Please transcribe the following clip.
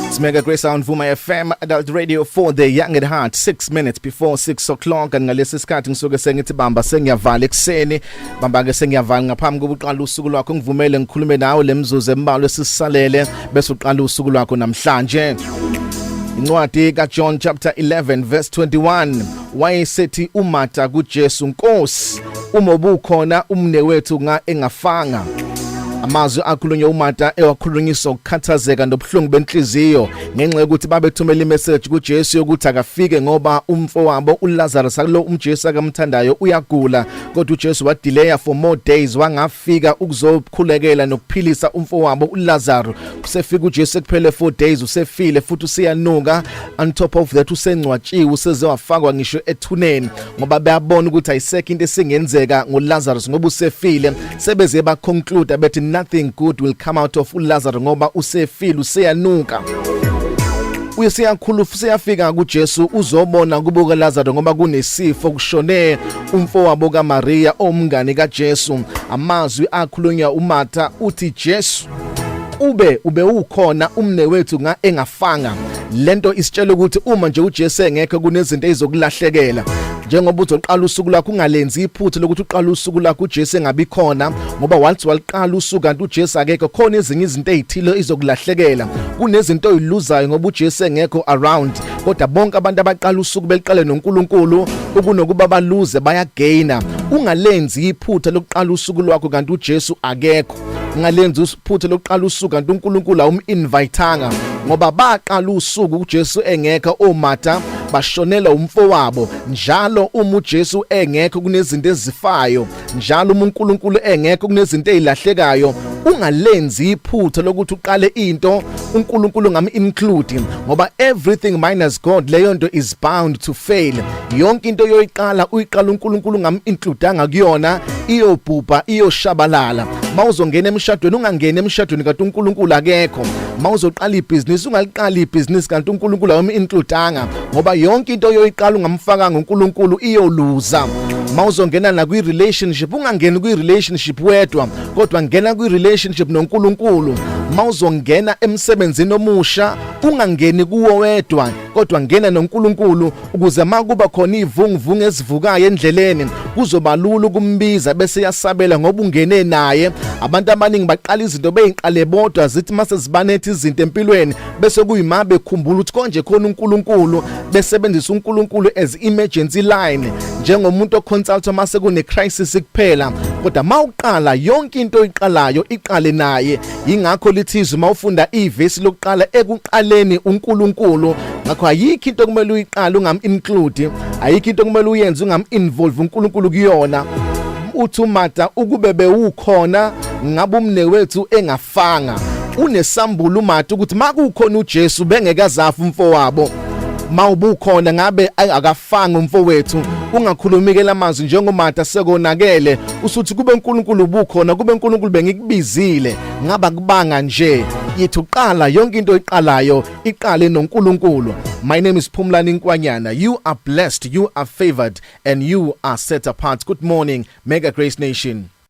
It's Mega Grace on Vuma FM Adult Radio for the Young at Heart, 6 minutes before 6 o'clock. And ngalesi sikhathi ngisuke sengithi bamba sengiyavala ekuseni, bamba ke sengiyavala ngaphambi kokuqala usuku lwakho. Ngivumele ngikhulume nawe lemzuzu embalwa esisalele bese uqala usuku lwakho namhlanje. Incwadi kaJohn chapter 11 verse 21, wayesethi uMartha kuJesu, "Nkosi, uma ubukhona umne wethu nga engafanga." Amazwi akhulunywa uMartha ewakhulunyiswa ukukhathazeka nobuhlungu benhliziyo ngenxa yokuthi babethumela imessage kuJesu yokuthi akafike ngoba umfowabo uLazarus akulo umJesu akamthandayo uyagula. Kodwa uJesu wadelaya for more days, wangafika ukuzokhulekela nokuphilisa umfowabo uLazarus. Usefika uJesu ekuphele 4 days, usefile futhi usiyanuka. On top of that, usengcwatshiwe, useze wafakwa ngisho ethuneni ngoba bayabona ukuthi ayisekho into esingenzeka ngoLazarus ngoba usefile. Sebeze ba conclude bethi nothing good will come out of uLazarus ngoba usefile, useyanuka. Usiyakhulu siyafika kuJesu, uzobona kubuka Lazarus ngoba kunesifo, kushone umfowabo kaMaria omngani kaJesu. Amazwi akhulunywa uMartha uthi, "Jesu, ube ukhona umne wethu nga engafanga." Lento isitshela ukuthi uma nje uJesu engekho kunezinto ezokulahlekela. Njengoba uzoqala usuku lwakho, ungalenzi iphutha lokuthi uqala usuku lwakho uJesu engabi khona, ngoba once waliqala usuku kanti uJesu akekho, khona ezinye izinto ezithile izokulahlekela, kunezinto oyiluzayo ngoba uJesu engekho around. Kodwa bonke abantu abaqala usuku beliqale noNkulunkulu, ukunokuba baluze, bayagaina. Ungalenzi iphutha lokuqala usuku lwakho kanti uJesu akekho. Ungalenzi iphutha lokuqala usuku kanti uNkulunkulu awuminvitanga, ngoba baqala usuku uJesu engekho oMartha, bashonela umfowabo. Njalo uma uJesu engekho kunezinto ezifayo, njalo uma uNkulunkulu engekho kunezinto ezilahlekayo. Ungalenzi iphutha lokuthi uqale into uNkulunkulu ngam include, ngoba everything minus God, leyo nto is bound to fail. Yonke into yoyiqala uyiqala uNkulunkulu ngam includeanga kuyona, iyobhubha, iyoshabalala. Mawuzongena emshadweni, ungangena emshadweni kanti uNkulunkulu akekho. Mawuzoqala ibhizinisi, ungaliqala ibhizinisi kanti uNkulunkulu awumi includeanga, ngoba yonke into oyoyiqala ungamfaka ngoNkulunkulu iyoluza. Mawuzongena na kwi relationship, ungangeni kwi relationship wedwa, kodwa ngena kwi relationship noNkulunkulu. Mawuzongena emsebenzini omusha, ungangeni kuwo wedwa, kodwa ngena noNkulunkulu, ukuze makuba khona ivunguvungu ezivukayo endleleni kuzoba lula ukumbiza bese yasabela ngoba ungene naye. Abantu abaningi baqala izinto beyiqale bodwa, zithi mase zibanethi izinto empilweni bese kuyima bekhumbula ukuthi konje khona uNkulunkulu, besebenzisa uNkulunkulu as emergency line, njengomuntu oconsulta mase kune crisis kuphela. Kodwa mawuqala yonke into oyiqalayo, iqale naye. Ingakho lithi izwi mawufunda ivesi lokuqala, "Ekuqaleni uNkulunkulu." Ngakho ayikho into okumele uyiqale ungam include, ayikho into okumele uyenze ungam involve uNkulunkulu kuyona. Uthi uMartha, "Ukube bewukhona ngabe umne wethu engafanga." Unesambulo uMartha ukuthi makukhona uJesu bengekazafa umfowabo, mawubukhona ngabe akafanga umfowethu. Ungakhulumi ke lamazwi njengoMartha sekonakele, usuthi kube uNkulunkulu ubukhona, kube uNkulunkulu bengikubizile ngaba kubanga nje. Yithi uqala yonke into oyiqalayo, iqale noNkulunkulu. My name is Phumlani Nkwanyana. You are blessed, you are favored and you are set apart. Good morning, Mega Grace Nation.